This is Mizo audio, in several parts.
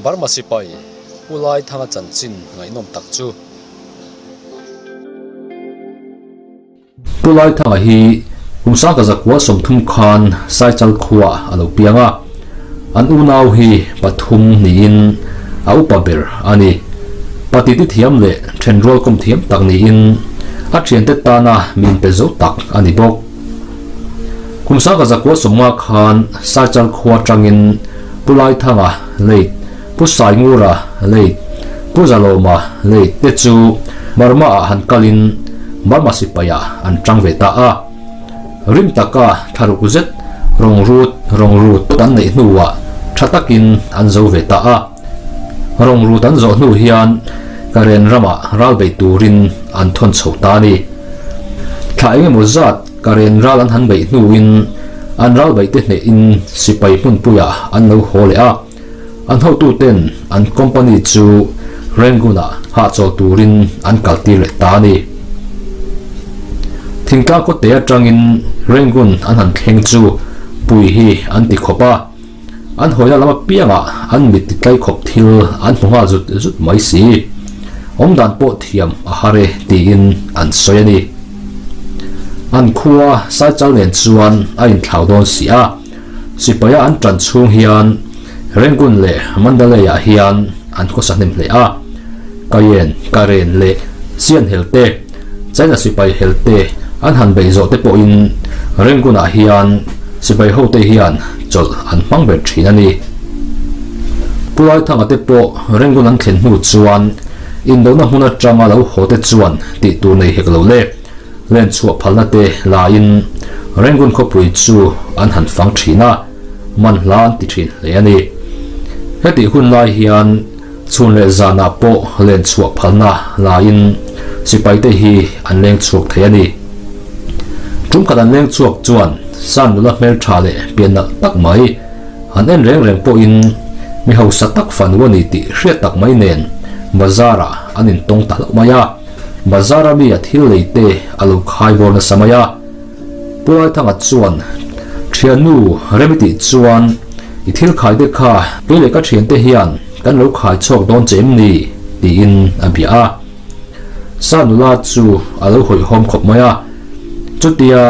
Burma sipai Pu Laithanga chanchin ngaihnawm tak chu. Pu Laithanga hi kum sangka zakua 30 khan Saichal khuaah a lo piang a, an unau hi pathum niin a upa ber a ni. Pati ti thiam leh thenrual kawm thiam tak niin a thiante tana mi inpe zo tak a ni bawk. Kum sangka zakua 50 khan Saichal khua atangin Pu Laithanga late Pu Saingura late Pu Zalawma late te chu Burma ah han kalin Burma sipai ah an tang ve ta a. Rim taka thlaruk zet rawng rut rawng rut an neih hnuah tha takin an zo ve ta a. Rawng rut an zawh hnu hian Karen ramah ral bei turin an thawn chho ta a ni. Thla engemaw zat Karen ral an han beih hnuin an ral beihte hnehin sipai hmunpuiah an lo haw leh a. An hotuten an company chu Rangoon-ah hahchawl turin an kaltir leh ta a ni. Thingtlang khawte atangin Rangoon an han thleng chu pui hi an ti khawp a, an hawina lam apiangah an mit ti tlai khawp thil an hmu nghal zut zut mai si. Awmdan pawh thiam a har e tiin an sawi a ni. An khua Saichal nen chuan a inthlau dawn si a. Sipaia an tan chhung hian Rangoon leh Mandalay-ah hian an khawsa hnem hle a. Kayen, Karen leh Sian hel te, China sipai hel te an han beih zawh te pawhin Rangoon-ah hian sipai hote hian chawlh an hmang ber thin a ni. Pu Laithanga te pawh Rangoon an thlen hnu chuan indona hmun atanga lo haw te chuan tih tur nei hek lo le. Len chhuah phalna te laiin Rangoon khawpui chu an han fang thin a, man hla an ti thin hle a ni. Hetih hun lai hian chhun leh zanah pawh len chhuah phalna laiin sipaite hi an leng chhuak thei a ni. Tum khat an leng chhuak chuan San nula hmeltha leh pian nalh tak mai an en reng reng pawhin mi hausa tak fanu a ni tih hriat tak mai nen bazar-ah an intawng ta hlauh mai a. Bazar a mi a thil lei te a lo khai bawr nasa mai a. Pu Laithanga chuan, Thiannu, rem i tih chuan i thil khai te kha kei leh ka thiante hian kan lo khai chhuak dawn che em ni? tiin a bia a. Sa nula chu a lo hawihhawm khawp mai a. Chutia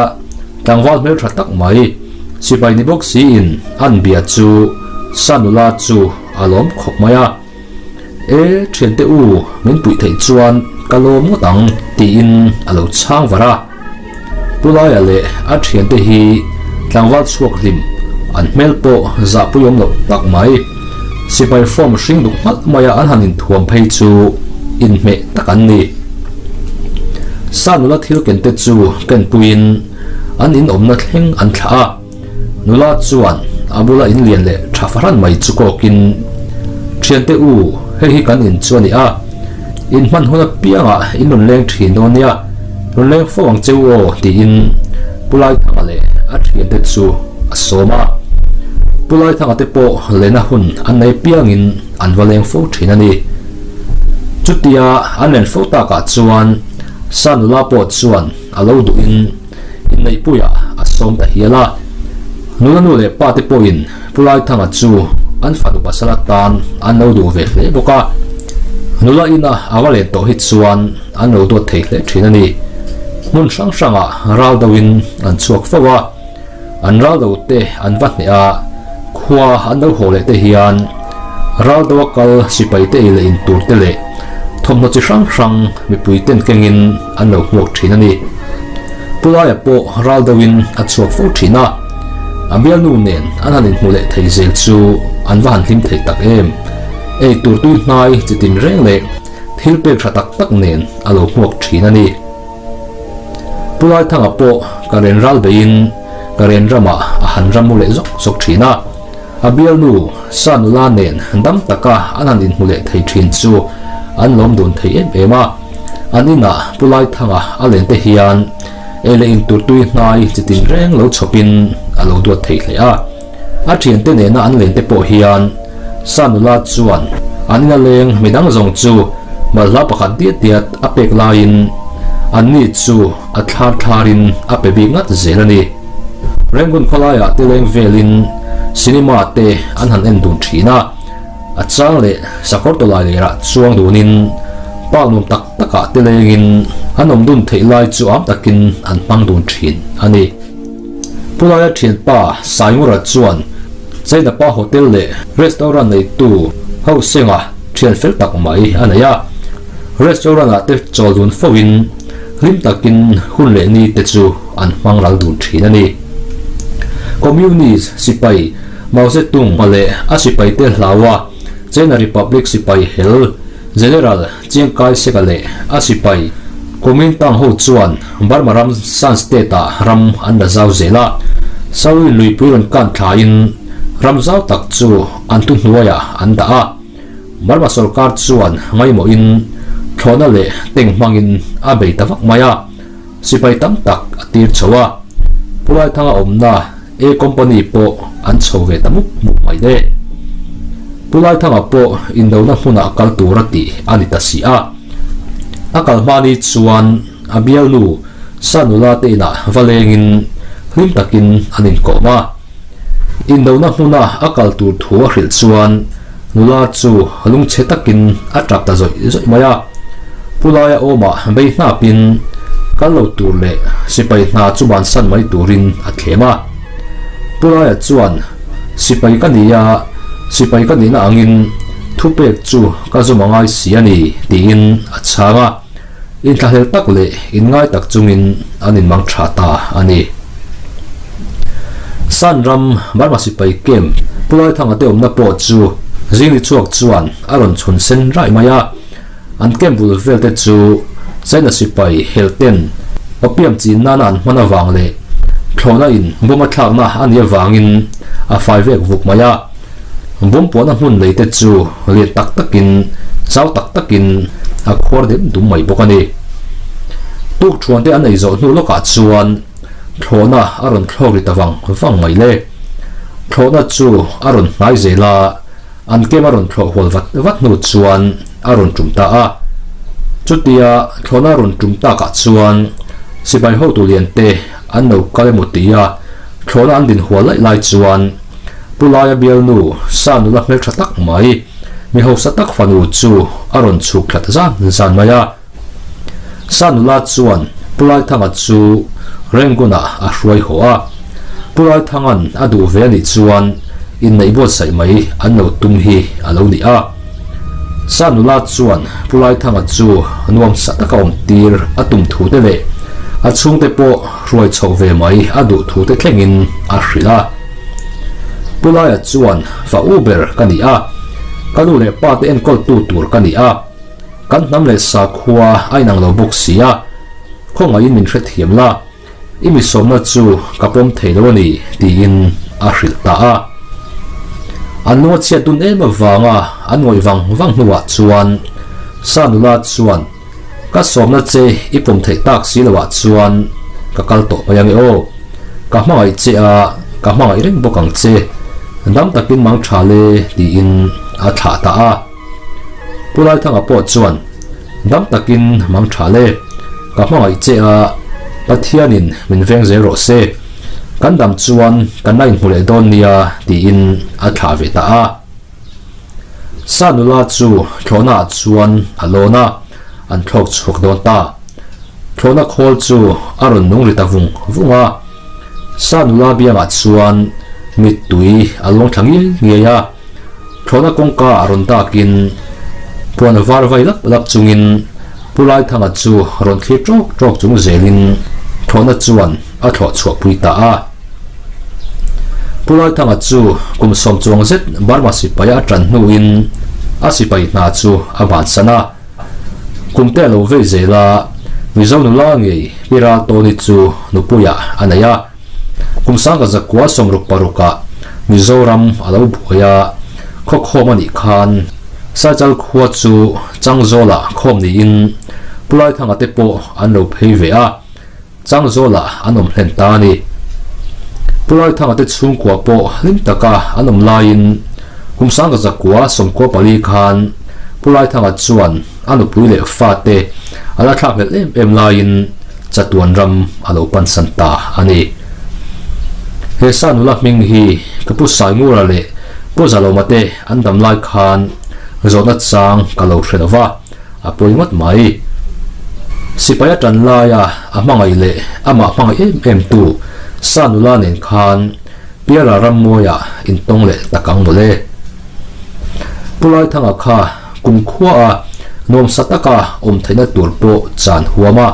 tlangval hmeltha tak mai, sipai ni bawk siin an bia chu sa nula chu a lawm khawp mai a. E, thiante u, min puih theih chuan ka lawm ngawt ang, tiin a lo chhang var a. Pu Laia leh a thiante hi tlangval chhuak hlim, an hmel pawh zahpui awm loh tak mai. Sipai form hring duk nghalh maia an han inthuam phei chu inhmeh tak an ni. Sa nula thil kente chu kenpuiin an inawmna thleng an thlah a. Nula chuan a bula in lian leh tha fahran mai chu kawkin, Thiante u, hei hi kan in chu a ni a, in hman hun apiangah in rawn leng thin dawn nia, rawn leng fo ang che u aw, tiin Pu Laithanga leh a thiante chu a sawm a. Pu Laithanga te pawh lena hun an nei apiangin an va leng fo thin a ni. Chutia an len fo takah chuan Sa nula pawh chuan a lo duhin, Inneihpuiah a sawm ta hial a. Nula nu leh pa te pawhin Pu Laithanga chu an fanu pasal atan an lo duh ve hle bawk a. Nula ina a va len tawh hi chuan an lo duat thei hle thin a ni. Hmun hrang hrangah ral deuhin an chhuak fo a. An ral do te an va hneh a, khua an lo haw leh te hian ral do a kal sipai te ei leh in tur te leh thawmhnaw chi hrang hrang mipui ten kengin an lo hmuak thin a ni. Pu Laia pawh ral deuhin a chhuak fo thin a, a bialnu nen an han inhmu leh thei zel chu an va han hlim thei tak em. Ei tur tui hnai chi tin reng leh thil pek tha tak tak nen a lo hmuak thin a ni. Pu Laithanga pawh ka ren ral beiin ka ren ramah a han ram mu leh zawk zawk thin a. A bialnu Sa nula nen dam taka an han inhmu leh thei thin chu an lawm dun thei em em a. An inah Pu Laithanga a len te hian ei leh in tur tui hnai chi tin reng lo chhawpin a lo duat thei hle a. A thiante nena an len te pawh hian Sa nula chuan an ina leng midang zawng chu malhla pakhat diat diat a pek laiin anni chu a thlar thlarin a pe bik ngat zel a ni. Rangoon khawlaiah te leng velin cinema te an han en dun thin a. A chang leh sakawr tawlai lerah chuang dunin park nuam tak takah te lengin an awm dun theih lai chu am takin an hmang dun thin a ni. Pu Laia thianpa Saingura chuan China pa hotel leh restaurant neitu ho senga thian fel tak mai a nei a. Restaurant ah te chawl dun fo in hlim takin hun leh ni te chu an hmang ral dun thin a ni. Communist sipai Mao Zedong leh a sipai te hlau a China Republic sipai hel General Chiang Kai-shek-a leh a sipai Kuomintang ho chuan Burma ram Shan State-ah ram an la zau zel a. Saui luipui rawn kan thlain ram zau tak chu an thuhnuaiah an dah a. Burma sorkar chuan ngaimawhin thlawhna leh tank hmangin a bei ta vak mai a, sipai tam tak a tir chho a. Pu Laithanga awmna A Company pawh an chho ve ta mup mup mai le. Pu Laithanga pawh indona hmunah kal tur a tih a ni ta si a. A kal hma ni chuan a bialnu Sa nula te inah va lengin hlim takin an inkawm a. Indona hmuna a kal tur thu a hrilh chuan nula chu lungchhe takin a tap ta zawih zawih mai a. Pu Laia awmah bei hnapin kal lo tur leh sipai hna chu bansan mai turin a thlem a. Pu Laia chuan, Sipai ka ni a, sipai ka nihna angin thupek chu ka zawm a ngai si a ni, tiin a chhang a. Inthlahlel tak leh inngai tak chungin an inmang tha ta a ni. San ram Burma sipai camp Pu Laithanga te awmna pawh chu zingni chhuak chuan a rawn chhun sen raih mai a. An camp bul vel te chu China sipai helh ten opium chin nana an hman avang leh thlawhna in bomb a thlakna a nih avangin a fai vek vuk mai a. Bomb puahna hmun nei te chu lian tak takin, zau tak takin a khuar dem dum mai bawk a ni. Tuk thuan te an ei zawh hnu lawkah chuan thlawhna a rawn thlawk ri ta vang vang mai le. Thlawhna chu a rawn hnai zel a, an kem a rawn thlawh hual vat vat hnu chuan a rawn tum ta a. Chutia thlawhna a rawn tum takah chuan sipai hotu lian te an lo kal emaw tia thlawhna an din hual laih lai chuan Pu Laia bialnu sa nula hmeltha tak mai, mi hausa tak fanu chu a rawn chhuk thlat zan zan mai a. Sa nula chuan Pu Laithanga chu Rangoon-ah a hruai haw a. Pu Laithanga'n a duh ve a nih chuan inneih buatsaih mai an lo tum hi a lo ni a. Sa nula chuan Pu Laithanga chu nuamsa taka awm tir a tum thu te leh a chhungte pawh hruai chhoh ve mai a duh thu te thlengin a hrilh a. Pu Laia chuan fa u ber ka ni a, ka nu leh pa te enkawltu tur ka ni a, kan hnam leh sakhua a inang lo bawk si a, khawngaihin min hrethiam la, i mi sawmna chu ka pawm thei lo a ni, tiin a hrilh ta a. An lung a chhiat dun em avanga an ngawih vang vang hnuah chuan Sa nula chuan, Ka sawmna che i pawm theih tak si loah chuan ka kal tawh mai ange aw. Ka hmangaih che a, ka hmangaih reng bawk ang che. Dam takin mang tha le tiin a thlah ta a. Pu Laithanga pawh chuan dam takin mang tha le, ka hmangaih che a, Pathianin min veng zel rawh se. Kan dam chuan kan la inhmu leh dawn nia tiin a thlah ve ta a. Sa nula chu thlawhna ah chuan a lawn a, an thlawk chhuak dawn ta. Thlawhna khawl chu a rawn nung ri ta vung vung a. Sa nula biangah chuan mittui a luang thla ngiai ngiai a. Thlawhna kawngka a rawn dakin puan var vai lap lap chungin Pu Laithanga chu rawn thlir ṭawk ṭawk chung zelin thlawhna chuan a thlawh chhuahpui ta a. Pu Laithanga chu kum sawm chuang zet Burma sipai a ṭan hnuin a sipai hna chu a bansan a. Kum te a lo vei zel a, Mizo nula ngei Pi Raltawni chu nupuiah a nei a. Kum sangka zakua sawmruk parukah Mizoram a lo buai a, khawkhawm a nih khan Saichal khua chu Changzawlah khawm niin Pu Laithanga te pawh an lo phei ve a. Changzawlah an awm hlen ta a ni. Pu Laithanga te chhungkua pawh hlim taka an awm laiin kum sangka zakua sawmkua pali khan Pu Laithanga chuan a nupui leh fate a la thlak hlelh em em laiin chatuan ram a lo pansan ta a ni. He sa nula hming hi ka Pu Saingura leh Pu Zalawma te an dam lai khan. Zawhna chang ka lo hre lo va, a pawi ngawt mai. Sipai a tan laia a hmangaih leh amah hmangaih em em tu Sa nula nen khan Piara Rammawiah intawng leh tak ang mawle. Pu Laithanga kha kumkhua a nuamsa taka awm theihna tur pawh chan huam a,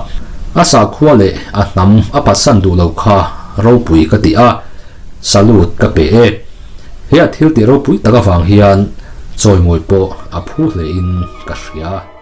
a sakhua leh a hnam a phatsan duh lo kha ropui ka ti a, salute ka pe e. He a thil tih ropui tak avang hian chawimawi pawh a phu hlein ka hria.